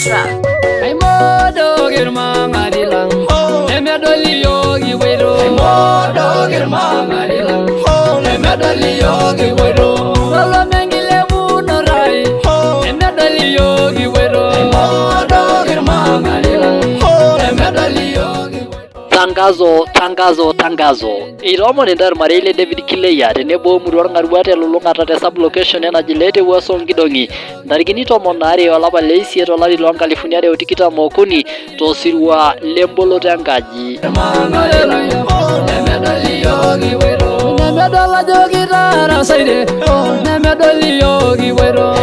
track. Aimodoki irmang'ati lang, nemedol iyiook ipoito. Aimodoki irmang'ati lang, nemedol iyiook ipoito. Lolome enkilepunoto ai, nemedol iyiook ipoito. Aimodoki irmang'ati lang, nemedol iyiook ipoito. Tangazo, tangazo, tangazo. Eitoomon intae ormarei le David Kileya tenebo wemurua Orng'arua telulung'ata te sub-location e Najilete Wuaso Nkidong'i ntarikini 12 olapa le isiet olari loo nkalifuni are o tikitam okuni tosirua lemboloto enkaji. Nemedol ajo kitarasaite, nemedol iyiook ipoito.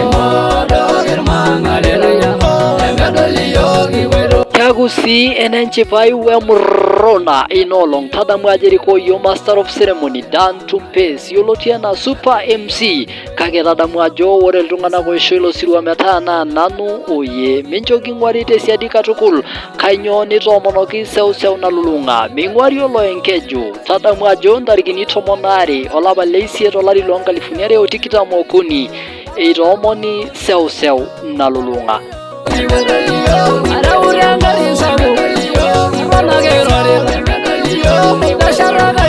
Nemedol iyiook ipoito. Keaku sii enenchipai wemurrona ina olong. Tadamu ajo erikoo iyie Master of Ceremony Dan Tumpes yioloti anaa Super MC. Kake tadamu ajo ore iltung'anak oisho ilo sirua metaa naa nanu oyie. Mincho king'uari te siadi katukul. Kainyoo nitoomonoki seuseu nalulung'a? Meing'uari oloenkeju. Tadamu ajo ntarikini 12 olapa le isiet olari loo nkalifuni are o tikitam okuni eitoomoni seuseu nalulung'a. Areuta engarri sapuk, eton ake irorita. Neshetaka